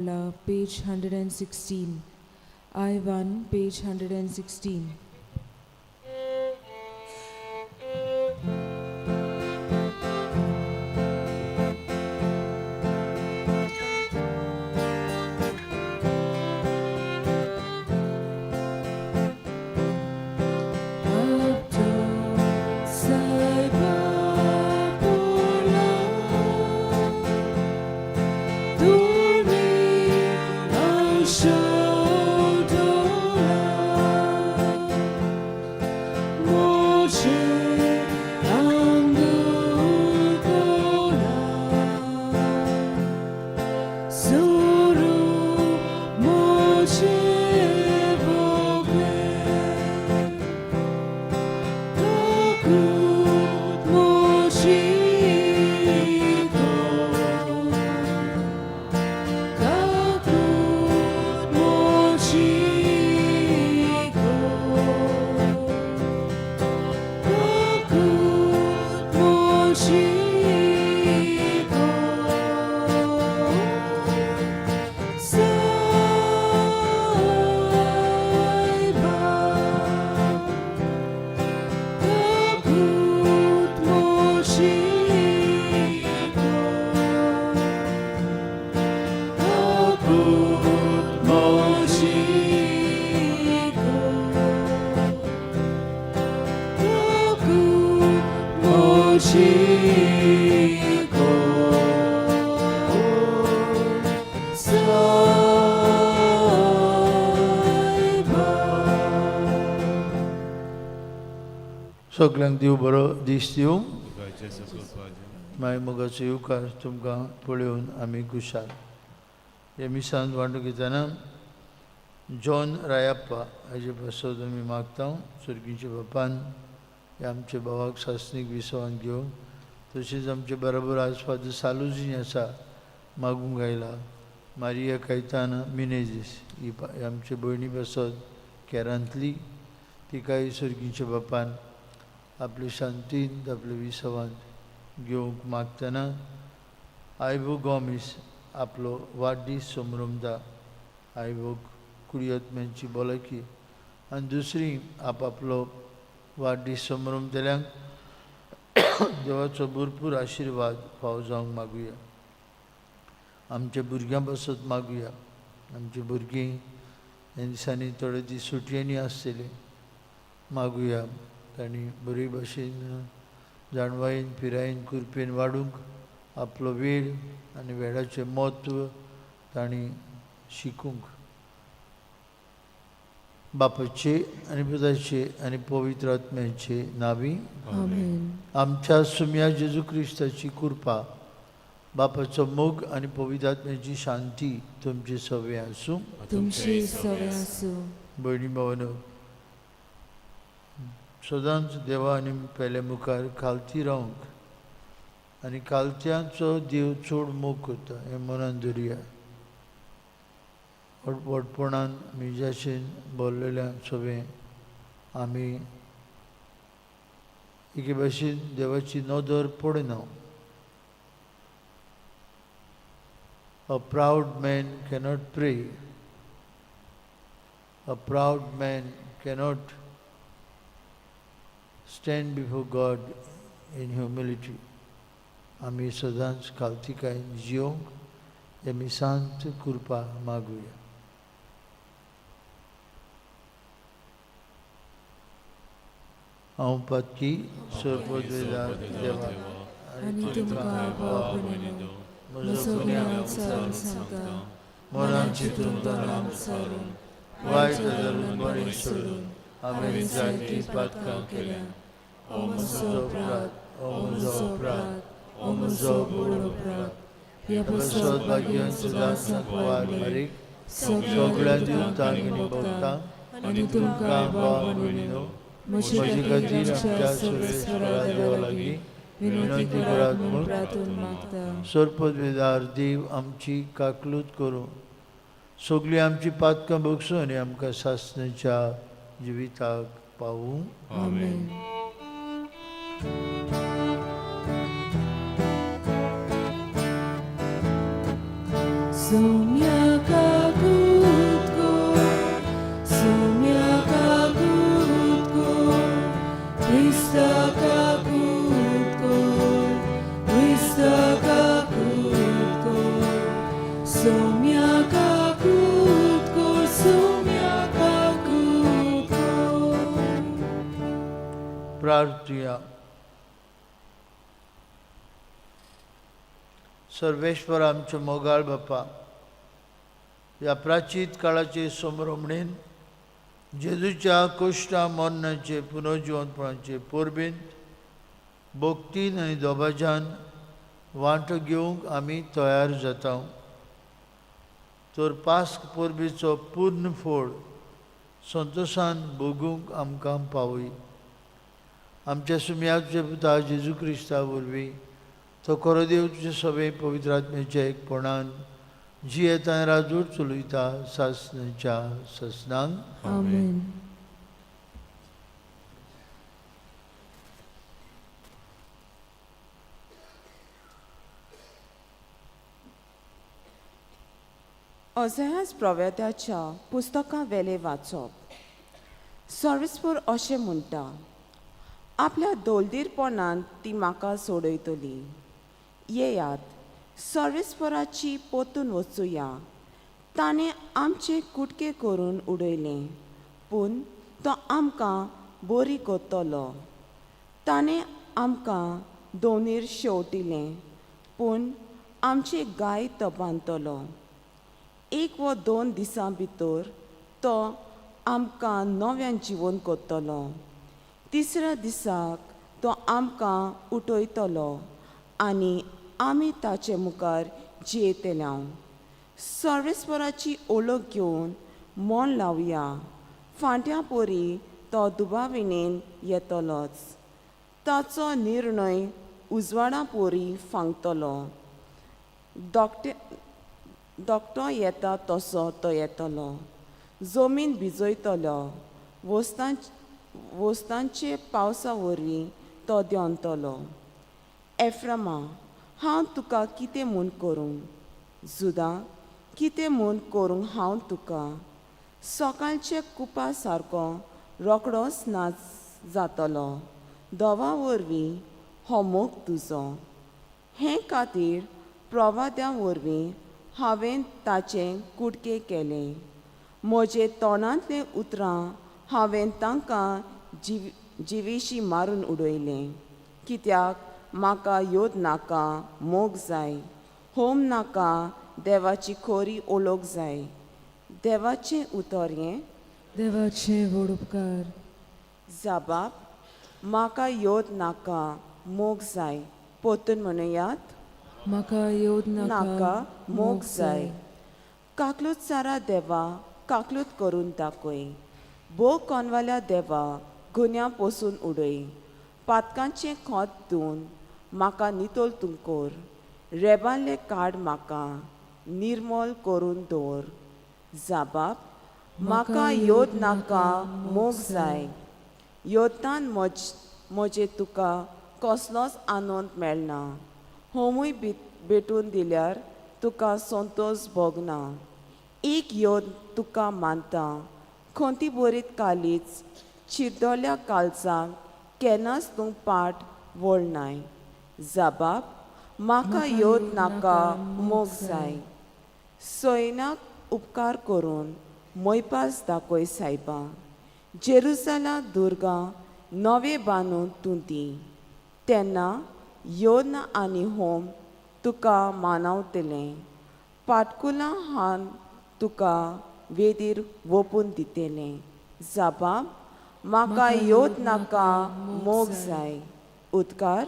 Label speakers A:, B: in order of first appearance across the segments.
A: Page 116. I-1, page 116.
B: सगल्यांक देव बरो दीस दिवं. मागीर मोगाचो येवकार तुमकां पळोवन आमी खुशाल. हे मिसान वांटून घेतना जॉन रायप्पा हाजे पासत आमी मागता. सुर्गीच्या बापान हे आमच्या भावाक सासणीक विसवान घेवन तशेंच आमचे बरोबर आज फादर सालुजी आसा मागूंक आयला. मारिया कैताना मिनेजीस ही आमचे भयणी पासत केरांतली तिकाय सुर्गीच्या बापान आपले शांतीन आपले विसवान घेवंक मागतना आयवो गोमीस आपलो वाडदीस समरमता. आयवो कुडियत्म्यांची भलायकी आनी दुसरी आपआपलो वाडदीस समरमतल्यांक देवाचो भरपूर आशिर्वाद फावो जावंक मागुया. आमच्या भुरग्यां पासत मागुया. आमची भुरगीं ह्या दिसांनी थोडे दीस सुटयांनी आसतली मागुया. तांणी बरे भाशेन जाणवायेन पिरायेन कृपेन वाडूंक आपलो वेळ आनी वेळाचें म्हत्व तांणी शिकूंक. बापाचे आनी पुताचे आनी पवित्र आत्म्याचे नांवी आमच्या सुम्या जेजू क्रिस्ताची कृपा, बापाचो मोग आनी पवित्र आत्म्याची शांती तुमचे सवे आसूं.
A: तुमची सवे आसूं.
B: भयणी भावानो, सदांच देवा आनी पेले मुखार खालती रावंक आनी खालत्यांचो देव चड मोग करता हें मनान धरुया. व्हडपणान मिजाशेन बोल्लेल्या सगळें आमी एके भाशेन देवाची नदर पडना. A proud man cannot pray. A proud man cannot stand before God in humility. आमी सदांच खालतीकायेन जियोंक हे मिसांत कृपा मागुया. हांव पातकी सर्वोदयदार देवा
A: आनी तुमकां भाव भयणीनो म्हजो गुन्यांव उचारून सांगता.
B: मनान चिंतून तनान
A: उचारून
B: वायट धरून बरें सोडून हांवें जायतीं पातकां केल्या.
A: ओ म्हजो अपराध, ओ म्हजो अपराध, ओ म्हजो व्हड अपराध. ह्या
B: पासत भाग्यान सदांच सांकवार मारीक सगळ्या दिवतांक आनी भक्तांक
A: आनी तुमकां भाव भयणीनो
B: म्हजे खातीर आमच्या सर्वेस्परा देवा लागीं विनंती करात म्हूण
A: प्रार्थून मागता.
B: सर्पद्वेदार देव आमची काकलूत करूं, सगळीं आमची पातकां बगसूं आनी आमकां सासण्याच्या जिविताक पावूं.
A: आमेन. सोम्या सुम्या काकूत कोर, सुम्या काकूत कोर.
B: प्रार्थुया. सर्वेश्वर आमचे मोगाळ बापा, ह्या प्राचीत काळाचे समरमणेन जेजूच्या कोश्टा मरणाचे पुनर्जिवंतपणाचे परबेंत भक्तीन आनी दोबाजान वांटो घेवंक आमी तयार जाता, तर पास्क परबेचो पूर्ण फोड संतोशान भोगूंक आमकां पावय. आमच्या सुमयाचे पुता जेजू क्रिस्ता वरवीं, तो खरो देव, तुजे सगळे पवित्र आत्म्याच्या एकपणान जियेता, राजूर चलयता सासणाच्या ससनांक.
A: आमेन.
C: ओझेहास प्रवेद्याच्या पुस्तकां वेले वाचप. सर्वेस्पर अशें म्हणटा, आपल्या दोलदीरपणान ती म्हाका सोडयतली. येयात, सर्वेस्पराची पोतून वचुया. ताणें आमचे कुटके करून उडयले, पूण तो आमकां बरी करतलो. ताणें आमकां दोनीर शेंवटिलें, पूण आमचे गाय तो बांदतलो. एक वा 2 दिसां भितर तो आमकां नव्यान जिवन करतलो. तिसऱ्या दिसाक तो आमकां उठयतलो आनी आमी ताचे मुखार जियेतले. सर्वेस्पराची ओळख घेवन मन लावया. फांट्या परी तो दुबाविणेन येतलोच. ताचो निर्णय उजवाडा परी फांगतलो. डॉक्टर धाकटो येता तसो तो येतलो. जमीन भिजयतलो. वस्तांचे पावसा वरवीं तो देंवतलो. एफ्रमा, हांव तुका कितें म्हूण करूं? जुदा, कितें म्हूण करूं हांव तुका? सकाळचे कुपा सारको रोकडोच नाच जातलो दवा वरवीं हो मोग तुजो. हे खातीर प्रवाद्या वरवीं हांवें ताचें कुडके केले. म्हजे तोंडांतलीं उतरां हांवें तांकां जिविशी मारून उडयलें. कित्याक म्हाका योद नाका, मोग जाय. होम नाका, देवाची खोरी ओळख जाय. देवाचें उतर हें.
A: देवाचें व्हड उपकार.
C: जाबाब, म्हाका योद नाका, मोग जाय. पोतून म्हणयात.
A: म्हाका योद
C: नाका, मोग जाय. काकलूत सारा देवा, काकलूत करून दाखय. भोव कोनवाल्या देवा, गुन्या पोसून उडय. पातकांचें खोत धुवन म्हाका नितळ तूं कर. रेबांले काड म्हाका निर्मल करून दवर. जाबाब, म्हाका योद नाका, मोग जाय. योदान म्हजे तुका कसलोच आनंद मेळना. होमूय भेटून दिल्यार तुका संतोश भोगना. एक योद तुका मानता. खंती बरीत कालीच चिरदोल्या कालचाक केन्नाच तूं पाट वळनाय. जाबाब, म्हाका योद नाका, मोग जाय. सैनाक उपकार करून मोयपास दाखय सायबा. जेरुजाला दुर्गा नवें बांदून तूं दी. तेन्ना योन आनी होम तुका मानवतलें. पाटकुलां हान तुका वेदीर वोपून दितलें. जाबाब, म्हाका योद नाका, मोग जाय. उदकार.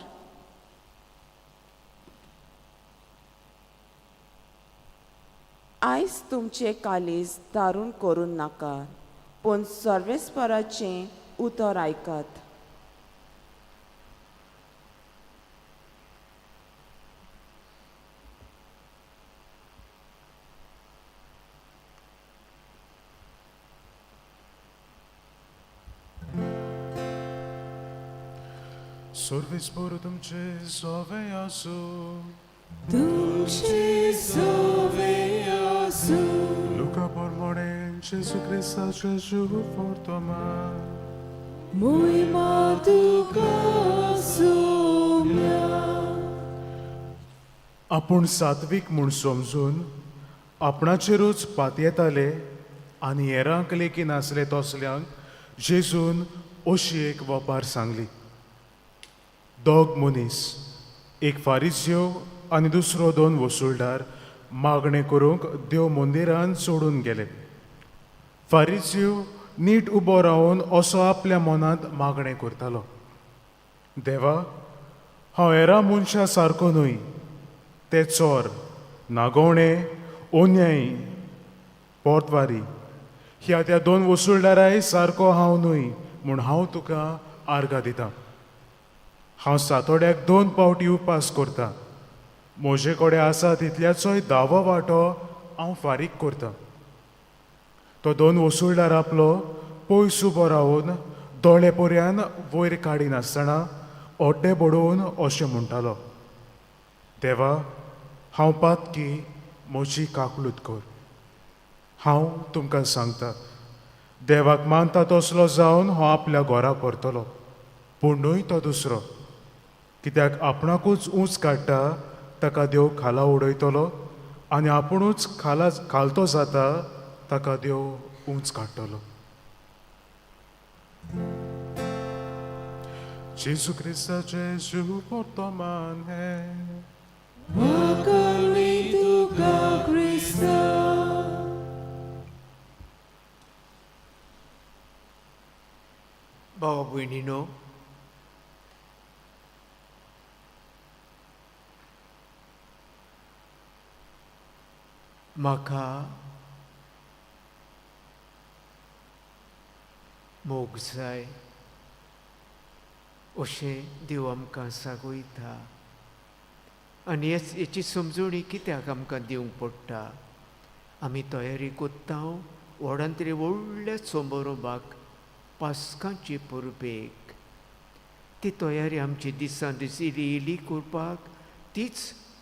C: आयज तुमचें कालीज दारून करूं नाका, पूण सर्वेस्पराचें उतर आयकात.
D: सर्वेस्पर तुमचे सोवे आसूं.
A: तुमचे सोवे आसूं.
D: लुका प्रमाणे जेजू क्रिस्ताचे शुभ वर्तमान.
A: मोहिमा तुका सोम्या.
D: आपूण सात्वीक म्हूण समजून आपणाचेरूच पातयेताले आनी हेरांक लेखी नासले तसल्यांक जेजून अशी एक वपार सांगली. दोग मनीस, एक फारिज्यो आनी दुसरो दोन वसुलदार, मागणें करूंक देव मंदिरान सोडून गेले. फारिज्यो नीट उबो रावन असो आपल्या मनांत मागणें करतालो, देवा, हांव हेरां मनशां सारको न्हय, ते चोर, नागोवणे, अन्यायी, पोरद्वारी, ह्या त्या दोन वसुलदाराय सारको हांव न्हय म्हूण हांव तुका आर्गां दितां. हांव सातोड्याक 2 पावटी उपास करतां, म्हजे कडेन आसा तितल्याचोय 10वो वांटो हांव फारीक करतां. तो दोन वसुलदार आपलो पयस उबो रावन दोळे पर्यान वयर काडिनासतना ओड्डे बडोवन अशें म्हणटालो, देवा, हांव पातकी, म्हजी काकलूत कर. हांव तुमकां सांगता, देवाक मानता तसलो जावन हो आपल्या घरा परतलो, पूण न्हय तो दुसरो, कित्याक आपणाकूच ऊंच काडटा ताका देव खाला उडयतलो आनी आपुणूच खाला खालतो जाता ताका देव ऊंच काडटलो. जेजू क्रिस्ताचे शुभ वर्तमान हें.
A: वाकली तुका क्रिस्ता.
E: भावा भयणीनो, म्हाका मोग जाय अशें देव आमकां सांगयता आनी हेची समजणी कित्याक आमकां दिवंक पडटा. आमी तयारी कोत्ता व्हडान तरी व्हडल्या समारंभाक, पास्कांचे परबेक. ती तयारी आमची दिसान दीस इली इली करपाक तीच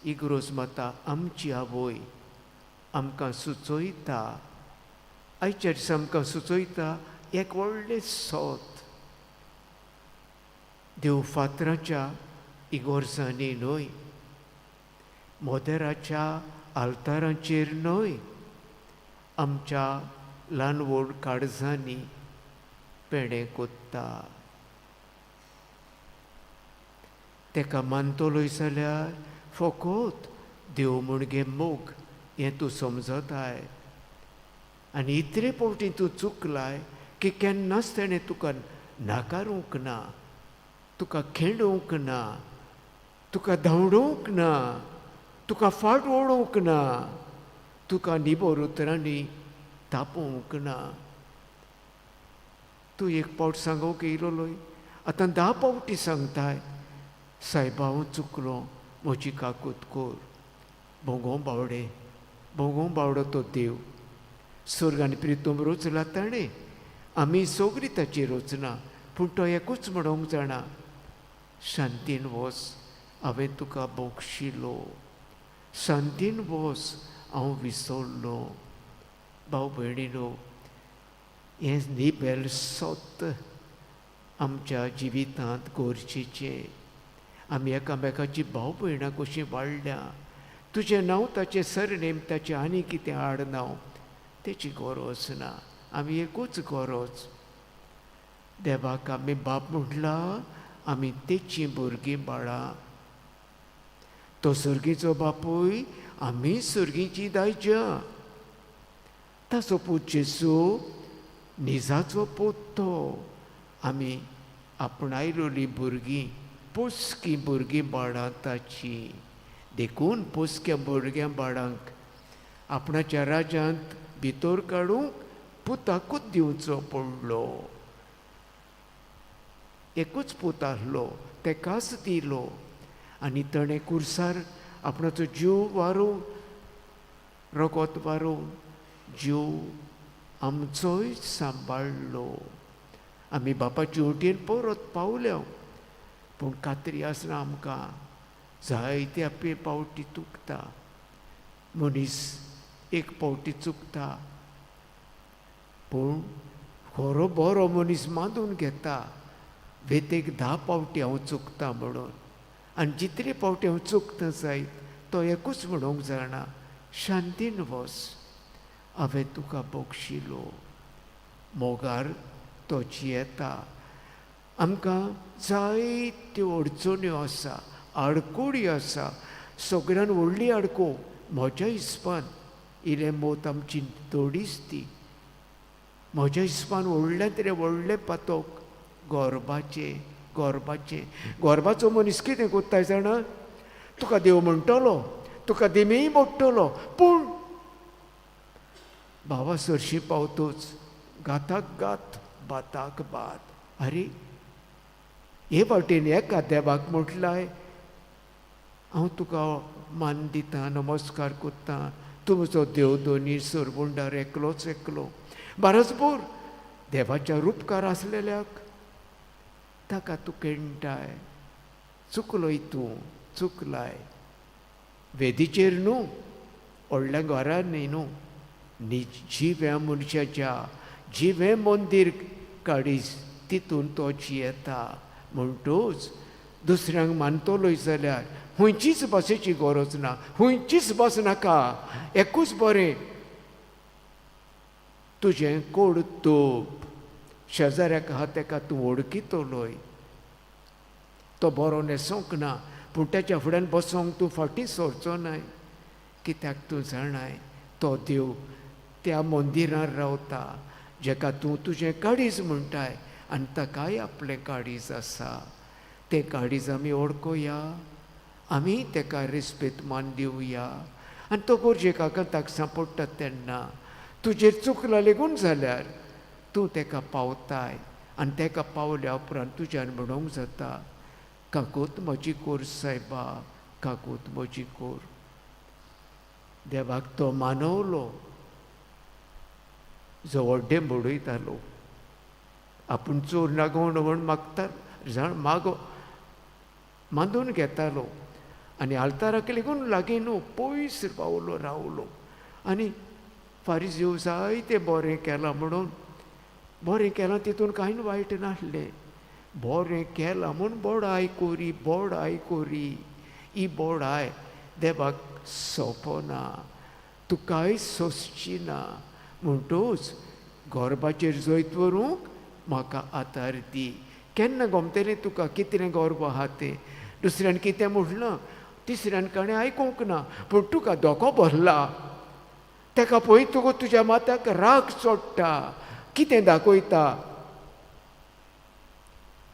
E: इगरोज माता आमची आवय आमकां सुचयता. आयच्या दिसा आमकां सुचयता एक व्हडलें सोत. देव फातराच्या इगोर्जांनी न्हय, मोदेराच्या आल्तारांचेर न्हय, आमच्या ल्हान व्हड काळजांनी पेणें कोत्ता. तेका मानतलोय जाल्यार फकत देव म्हणगे मोग हें तूं समजताय आनी इतले फावटी तूं चुकलाय की केन्नाच तेणें तुका नाकारूंक ना, तुका खेळोवंक ना, तुका धांवडोवंक ना, तुका फाट वडोवंक ना, तुका निबर उतरांनी तापोवंक ना. तूं एक पावट सांगूंक येयलोलोय, आतां 10 पावटी सांगताय, सायबा हांव चुकलो, म्हजी काकूत कोर. भोंगो बावडे, भोंगो बावडो तो देव. स्वर्ग आनी प्रितम रोचला ताणें, आमी सगळीं ताची रचना, पूण तो एकूच म्हणूंक जाणा, शांतीन वस, हांवें तुका बक्षिलो, शांतीन वस, हांव विसरलो. भाव भयणीनो, हें निबेल सत आमच्या जिवितांत गरजेचें. आमी एकामेकाची भाव भयणां कशीं वाडल्या, तुजें नांव, ताचें सरनेम, ताचें आनी कितें आडनांव, तेची गरज ना. आमी एकूच गरज, देवाक आमी बाप म्हटला, आमी तेचीं भुरगीं बाळां. तो सर्गीचो बापूय, आमी सर्गीचीं दायज्यां. ताचो पूत जेजू निजाचो पूत तो, आमी आपणायलोलीं भुरगीं, पोसकीं भुरगीं बाळां ताचीं. देखून पोसक्या भुरग्यां बाळांक आपणाच्या राज्यांत भितर काडूंक पुताकूच दिवचो पडलो. एकूच पूत आसलो, तेकाच दिलो आनी ताणें कुर्सार आपणाचो जीव वारोवन, रगत वारोवन जीव आमचोय सांबाळ्ळो. आमी बापाचे वटेन परत पावल्या, पूण खात्री आसना आमकां, जायत्या पे पावटी चुकता मनीस, एक पावटी चुकता, पूण खरो बरो मनीस मानून घेता वेतेक 10 पावटी हांव चुकता म्हणून. आनी जितले पावटी हांव चुकता जायत तो एकूच म्हणूंक जाणा, शांतीन वस, हांवें तुका बक्षिलो. मोगार तो जियेता. आमकां जायत्यो अडचण्यो आसा, आडकोळी आसा. सगळ्यान व्हडली आडको म्हज्या हिसपान इलें मोत आमची थोडीच ती. म्हज्या हिसपान व्हडलें तरी व्हडलें पातोक गोरबाचें, गोरबाचें. गोरबाचो मनीस कितें कोत्ताय जाणा, तुका देव म्हणटलो, तुका देमीय मोडटलो, पूण भावा सरशी पावतोच गाताक गात बाताक बात. आरे हे वाटेन एका देवाक म्हटलाय हांव तुका मान दिता, नमस्कार करता, तूं म्हजो देव दोनी सरबोंडार एकलोच एकलो. बारसभर देवाच्या रुपकार आसलेल्याक ताका तूं केणटाय, चुकलोय तूं, चुकलाय. वेदीचेर न्हू, व्हडल्या घरान न्ही न्हू, जिव्या मनशाच्या जिवें मंदीर काडीस तितून तो जियेता. म्हणटूच दुसऱ्यांक मानतलोय जाल्यार खंयचीच भाशेची गरज ना, खंयचीच भास नाका. एकूच बरें तुजें कोड तोप शेजाऱ्याक आहा तेका तूं वळखितलोय. तो बरो न्हेसोंक ना पूण तेच्या फुड्यान बसोंक तूं फाटीं सरचो न्हय, कित्याक तूं जाणाय तो देव त्या मंदिरार रावता जेका तूं तुजें काळीज म्हणटाय आनी ताकाय आपलें काळीज आसा. तें काळीज आमी वळखुया, आमी तेका रेस्पेद मान दिवया. आनी तो गरजेक आकांताक सांपडटा तेन्ना तुजेर चुकला लेगून जाल्यार तूं तेका पावताय आनी तेका पावल्या उपरांत तुज्यान म्हणूंक जाता, काकूत म्हजी कोर सायबा, काकूत म्हजी कोर. देवाक तो मानवलो जो व्हड्डें बडयतालो, आपूण चोर नागोवण म्हण मागता जाण मागो मांदून घेतालो आनी आल्ताराक लेगून लागीं न्हू पयस पावलो रावलो. आनी फारीज जायतें बरें केलां म्हणून, बरें केलां तितून कांय वायट नासलें, बरें केलां म्हूण बोडाय कोरी, बोडाय कोरी. ही बोडाय देवाक सोंपना, तुकाय सोंसची ना. म्हणटूच गोरबाचेर जैत व्हरूंक म्हाका आतार दी. केन्ना गोमतेलें तुका कितलें गर्व आहा तें, दुसऱ्यान कितें म्हणलां, तिसऱ्यान काणें आयकूंक ना, पूण तुका धोको भरला. तेका पळय तुका तुज्या माथ्याक राग चडटा, कितें दाखयता.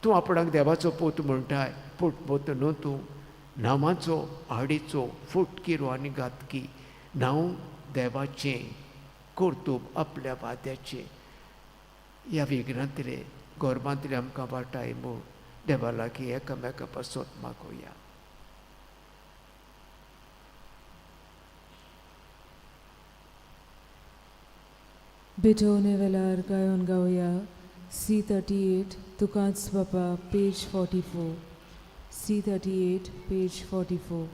E: तूं आपणाक देवाचो पूत म्हणटाय, पूत पूत न्हू तूं, नांवाचो आडीचो फुटकिरो आनी घातकी. नांव देवाचें, कर्तूब आपल्या वाद्याचें. ह्या विघ्नांतले गोरबांतले आमकां वाटाय म्हूण देवा लागीं एकामेका पासत मागोया.
A: भेटवणे वेळार गायोन गावया C38 तुकाच बापा, पेज 44. C38 page 44.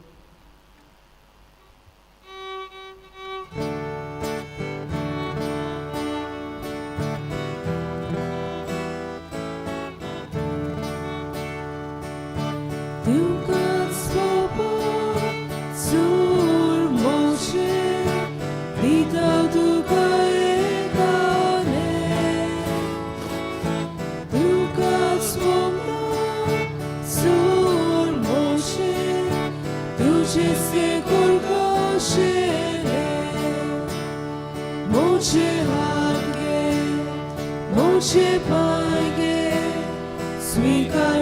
A: तुकाच बापा चूर मोशे दिता तुका एकाने, तुकाच बापा चूर मोशे तुझे से कुरकोशेले, मुझे हागे मुझे पाएगे स्वीकार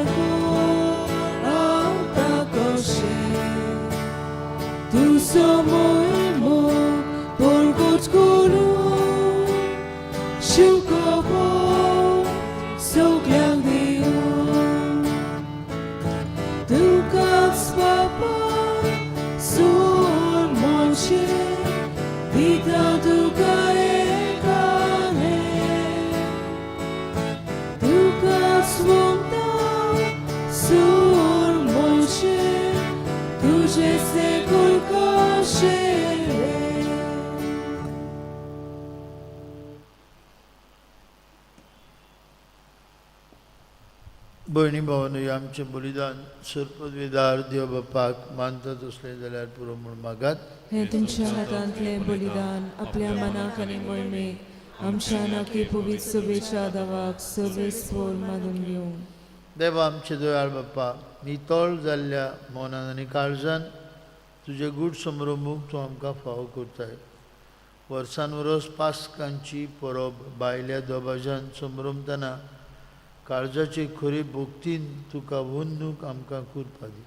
B: भयणी भावांनो, आमचें बलिदान सरपदवेदार देव बापाक मानता तसलें जाल्यार पुरो म्हूण मागात.
A: हें तुमच्या हातांतलें बलिदान आपल्या मनाक आनी मोहिमेक आमच्या नाकी पवित्र सभेच्या दावाक सर्वेस्पोर मानून घेवं.
B: देवा आमचे दयाळ बाप्पा, नितळ जाल्ल्या मनान आनी काळजान तुजे गूढ समरंभूक तूं आमकां फावो करताय. वर्सान वर्स पास्कांची परब भायल्या दबाज्यान समरंभतना काळजाचे खरे भक्तीन तुका वंदूंक आमकां कृपा दी.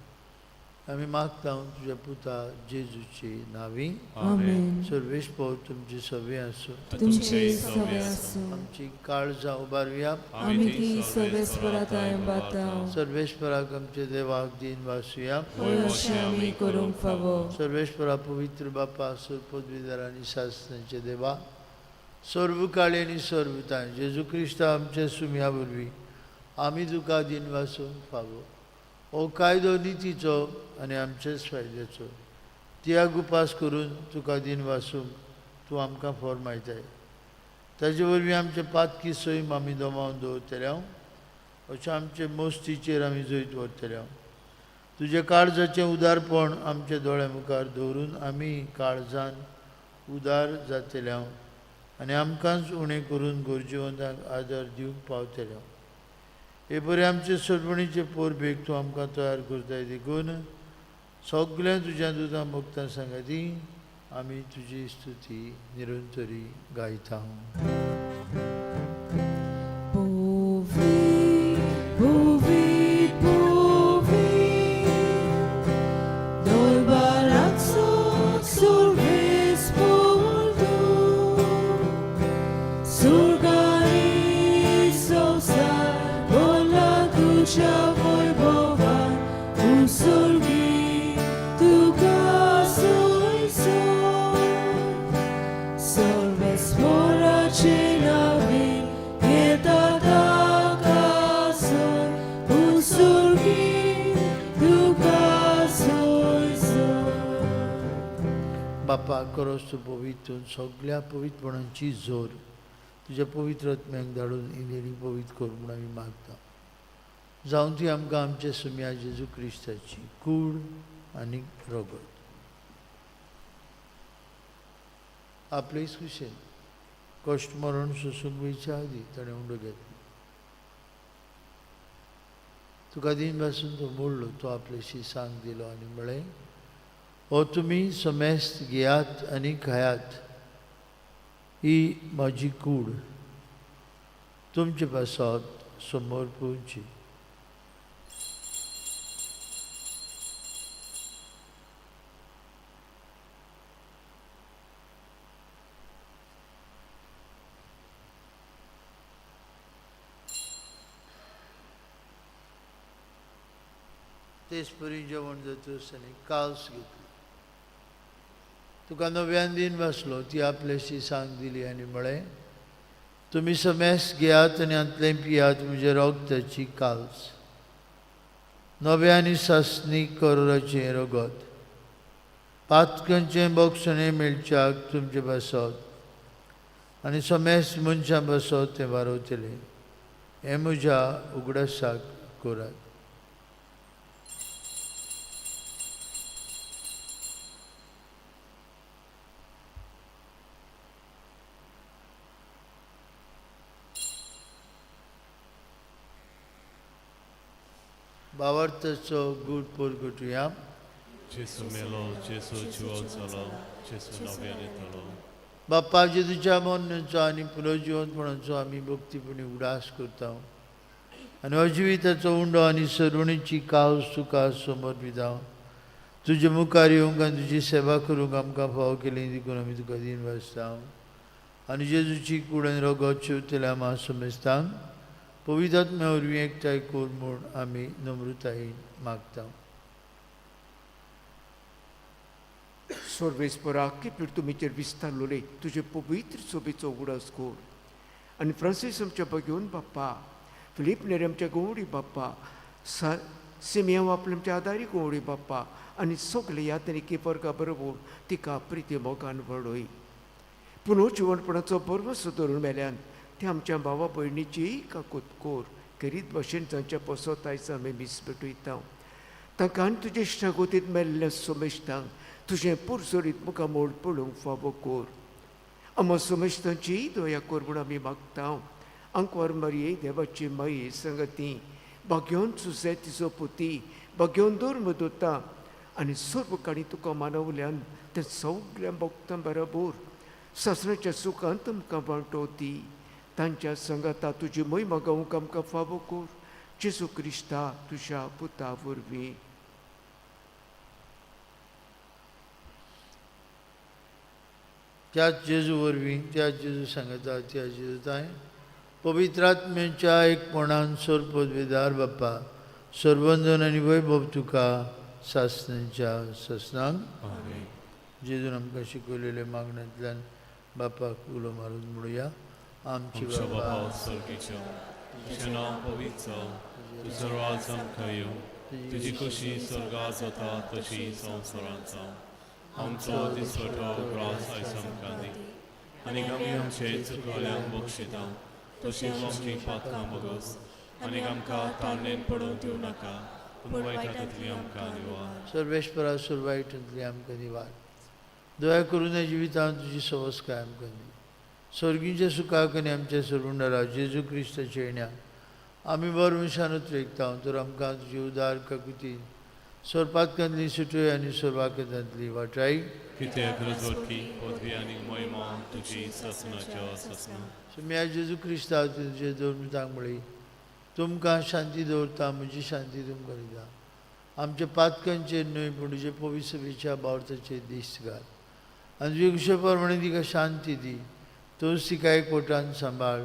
B: आमी मागता तुज्या पुता जेजूचे नांवी.
A: आमेन.
B: सर्वेस्पोर तुमची सवे आसूं.
A: तुमचे सवे आसूं.
B: आमची काळजां उबारुया.
A: आमी ती सर्वेस्पराताय बाता.
B: सर्वेस्पराक आमचे देवाक दीन वासुया.
A: हय, अशें आमी करूंक फावो.
B: सर्वेस्परा पवित्र बापा, सर्व पदवीधर आनी शासनाचे देवा, सर्व काळी आनी सर्वताय जेजू क्रिस्त आमचे सुम्या वरवीं आमी तुका दीन वासूंक फावो. हो कायदो नितीचो आनी आमचेच फायद्याचो. तियाग उपास करून तुका दीन वासूंक तूं आमकां फॉर्मायताय. ताजे वरवीं आमचे पातकी सैम आमी दमावन दवरतले हांव, अशें आमचे मोस्तीचेर आमी जैत व्हरतले हांव. तुजें काळजाचें उदारपण आमच्या दोळ्या मुखार दवरून आमी काळजान उदार जातले हांव आनी आमकांच उणें करून गरजेवंतांक आदार दिवंक पावतले हांव. हे बरें आमचे सोडवणीचे पोरबेक तूं आमकां तयार करताय देखून सगळें तुज्या दुदां भक्तां सांगाती आमी तुजी स्तुती निरंतरी गायता.
A: Povi, povi, povi, dol barazzo sul vespolto, sul gariso sar, bolla tuja voi bovan, usulgi tu casoi sol. Solves mora cenavi, pietata casoi, usulgi tu casoi sol.
B: बापा, करोस तूं पवित्र सगळ्या पवित्रपणांची जोर तुज्या पवित्र आत्म्याक धाडून ही पवित्र कर म्हूण आमी मागता. जावन ती आमकां आमच्या सुम्या जेजू क्रिस्ताची कूड आनी रगत. आपलेच खुशेन कश्ट मरण सोसूंक वयच्या आदीं ताणें उंडो घेतलो. तुका दीन पासून तो मोडलो, तो आपल्याशी सांग दिलो आनी म्हळें, हो तुमी समेस्त घेयात आनी खायात, ही म्हजी कूड तुमचे पासत समोर पळोवची. तेच परी जेवण जातच ताणें काल्स घेतली. तुका नव्यान दीन बसलो, ती आपल्याशी सांग दिली आनी म्हळें, तुमी समेस्त घेयात आनी हांतलें पियात, म्हजें रगताची काल्स, नव्या आनी सासणी करोराचें रगत, पातकांचें बक्षणें मेळच्याक तुमचे पासत आनी समेस्त मनशां पासत तें वारवतलें. हें म्हज्या उगडासाक करात. भावार्थाचो गूढ परगटुया.
F: जेसू मेलो, जेसू जिवोन जालो, जेसू नव्यान येतलो.
B: बाप्पा, जेजूच्या मरणाचो आनी पुनर्जिवंतपणाचो आमी भक्तीपणी उगडास करता आनी अजिविताचो उंडो आनी सरुणीची कावस तुका समर्पिता. तुजे मुखार येवंक आनी तुजी सेवा करूंक आमकां फावो केली देखून आमी तुका दीन वाचता आनी जेजूची कूड आनी रगत शेवतल्या म्हा समेस्तांक पवित्र आत्म्या वरवीं एकठांय कर म्हूण आमी नम्रतायेन मागता.
E: सर्वेस्परा किपीर तुमीचेर विस्तारलोले तुजे पवित्र सोबेचो उगडास कर आनी फ्रांसीस आमच्या बघेवन बाप्पा, फिलीप नेरी आमच्या गवडी बाप्पा, सिमियांव आपल्या आमच्या आदारी गवडी बाप्पा आनी सगळे यात्रिकी वर्गा बरोबर तिका प्रिती मोगान व्हडय. पुनः जिवनपणाचो बरवसो धरून मेल्यान ते आमच्या भावा भयणीची काकूत कोर करीत भशेन तांच्या पसत आयज आमी मीस भेटयता. तांकां आनी तुजे इश्टागोतींत मेल्ल्या सोमेश्टांक तुजें पुरसुरीत मुखामोड पळोवंक फावो कर. आमा समजतांची दया कर म्हूण आमी मागता. आंकवार मारये देवाची माई संगती भाग्योन सुसे तिचो पुती भाग्योन धर्म दोता आनी सर्व काणी तुका मानवल्यान तें सगळ्या भक्तां बरोबर सासणाच्या सुखान तुमकां वांटो दी. तांच्या संगता तुजी मोहिमा गावंक आमकां फावो कर. जेजू क्रिस्ता तुज्या पुता वरवीं.
B: त्याच जेजू वरवीं, त्याच जेजू सांगता, त्या जेजू ताय पवित्र आत्म्याच्या एकपणान सर्व बाप्पा सर्वंजन आनी वैभव तुका सासणाच्या सासणांक. जेजून आमकां शिकयलेले मागण्यांतल्यान बापाक उलो मारून म्हणुया. आमची
F: बापा स्वर्गीचो, तुजें नांव पवित्र जावं, तुजो राज आमकां येवं, तुजी खोशी स्वर्गात जाता तशी संवसारांत जावं. आमचो दिसवटो ग्रास आयज आमकां दी आनी आमी आमचे चुकल्यांक बक्षिता तशीच आमची पातकां बगस आनी आमकां ताणेन पडोवंक दिवं नाका, पूण वायटांतली आमकां निवार.
B: सर्वेश्वरा सुरवायटांतली आमकां निवार. दया करून जिवितांत तुजी सवस्काय आमकां दी. स्वर्गीच्या सुखाक आनी आमच्या सर्वंडरा जेजू क्रिस्ताच्या येण्या आमी बर मनशानूच वेगता तर आमकां तुजी उदार काकुतीन सोरपातकांतली सुटय आनी सोरवाकतांतली वाटाय.
F: कित्याक रजवटकी पदवी आनी मोहिमा तुजी सासणाच्या सासणा.
B: सुम्या जेजू क्रिस्ता तुजे दोन मितांक म्हळी, तुमकां शांती दवरता, म्हजी शांती तुमकां दिता. आमच्या पातकांचेर न्हय पूण तुजे पवित्र बावताचेर दीस घाल आनी तुजे कुशे प्रमाणे तिका शांती दी. तूंच तिका एकवटान सांबाळ.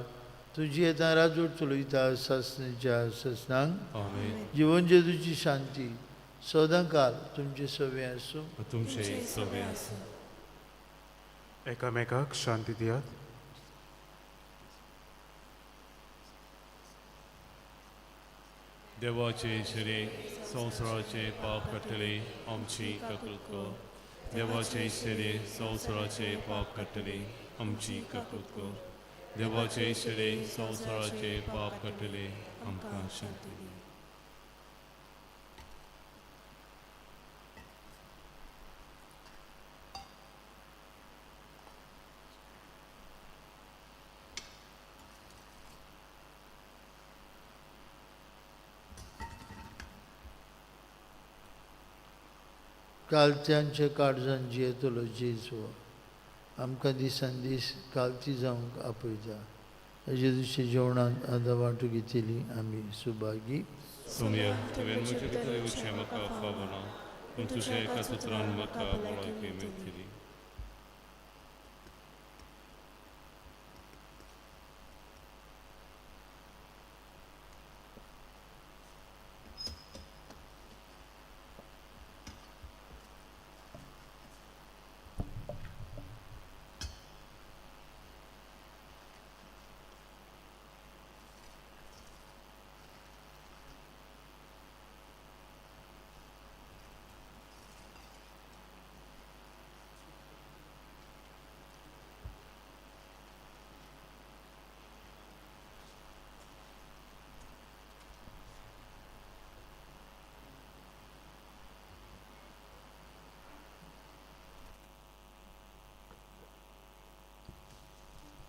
B: तुजी येता राजवट चलयता सासणाच्या सासणांक. जिवन जेजूची शांती सदां काल तुमचे सवे आसूं.
F: तुमचे सवे आसूं.
D: एकामेकाक शांती दियात.
F: देवाचे शरीर संवसाराचे पाप काडटले आमची ककृत कर. देवाचे शरीर संवसाराचे पाप काडटले आमची ककृत कर. देवाचे शरीर संवसाराचे पाप काडटले आमकां शांती दी.
B: कालत्यांच्या काळजान जियेतलो जेजू आमकां दिसान दीस कालती जावंक आपयता. जेजूच्या जेवणांत आतां वांटू घेतली आमी सुभागी.
F: सोम्या, तुवें म्हजे भितर येवचें म्हाका फावना, पूण तुज्या एका सुत्रान म्हाका भलायकी मेळटली.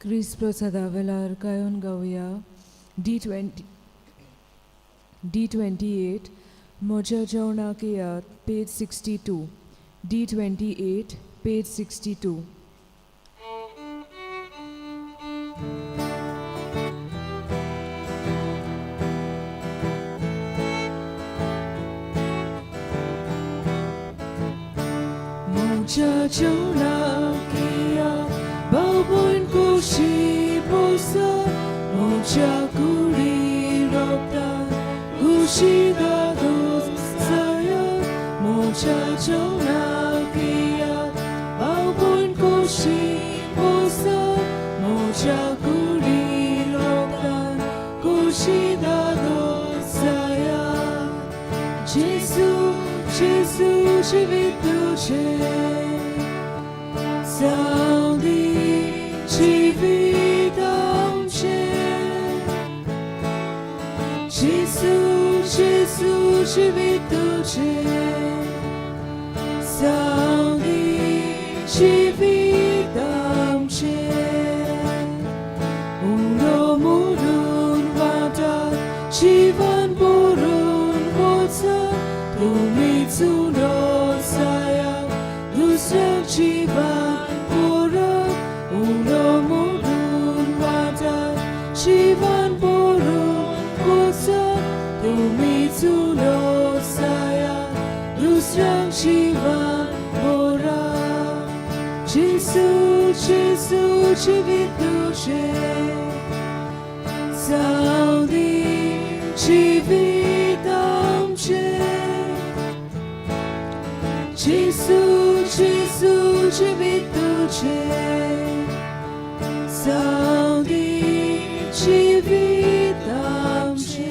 A: क्रिस्त प्रसादा वेळार गायोन गावया D28 म्हज्या जेवणाक येयात, पेज 62. D28 page 62. म्हज्या जेवणाक येयात, बाबून कुशी बोसा, म्हज्या कुडी रोगता कुशी दादोसाया. म्हज्या जेवणाक येयात, बाबून कुशी बोसा, म्हज्या कुडी रोगता कुशी दादोसाया. जेजू जेजू जिवीत तुजें जावं जिवीत आमचें. जेजू जेजू जिवीत तुजें जावं जिवीत आमचें उलो मोडून वाटात जीवन भरून वचत तुमीच उलो जायात दुसऱ्यांक जीवन भरत उलो मोडून वाटात जीवन भरून वचत तुमीच उलो जायात दुसऱ्यांक जीवन भरात जेजू जेजू जिवीत तुजें जावं दी जिवीत आमचें जेजू जेजू जिवीत तुजें जावं दी जिवीत आमचें.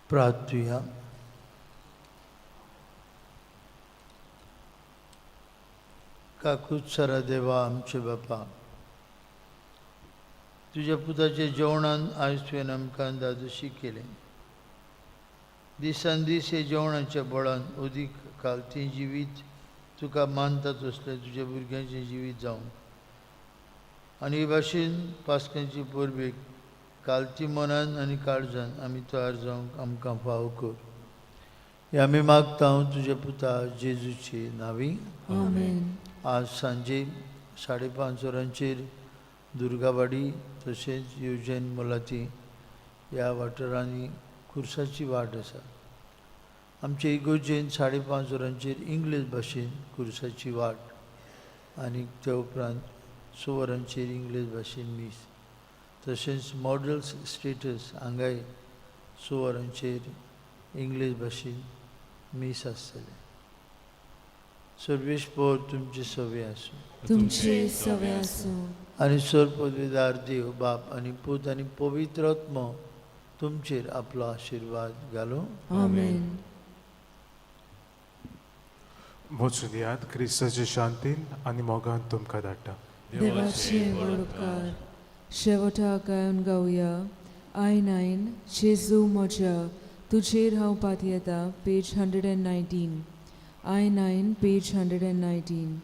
B: प्रार्थुया. काकूत सरा देवा आमचे बापा, तुज्या पुताच्या जेवणान आयज तुवें आमकां दादोशी केलें. दिसान दीस हे जेवणाच्या बळान अदीक कालतीं जिवीत तुका मानता तसलें तुज्या भुरग्यांचें जिवीत जावं आनी हे भाशेन पास्कांची परबेक कालती मनान आनी काळजान आमी तयार जावंक आमकां फावो कर. हें आमी मागता तुज्या पुता जेजूचे नांवी.
A: आमेन.
B: आज सांजे 5:30 वरांचेर दुर्गावाडी तशेंच युजन मोलाती ह्या वाठारांनी खुर्साची वाट आसा. आमचे इगोर्जेन 5:30 वरांचेर इंग्लीश भाशेन खुर्साची वाट आनी त्या उपरांत 6 वरांचेर इंग्लीश भाशेन मीस, तशेंच मॉडल्स स्टेटस हांगाय 6 वरांचेर इंग्लीश भाशेन मीस आसतलें. सर्वेस्पर तुमचे सवे आसूं.
A: तुमचे सवे आसूं.
B: आनी सर पदवीदार देव बाप आनी पूत आनी पवित्र आत्मो तुमचेर आपलो आशिर्वाद घालूं.
A: आमेन.
D: वचून यात क्रिस्ताचे शांतीन आनी मोगान तुमकां धाडटा.
A: देवाचे व्हड उपकार. शेवटाक गायन गावया I 9 जेजू म्हज्या तुजेर हांव पातयेता, पेज 119. I 9 page 119.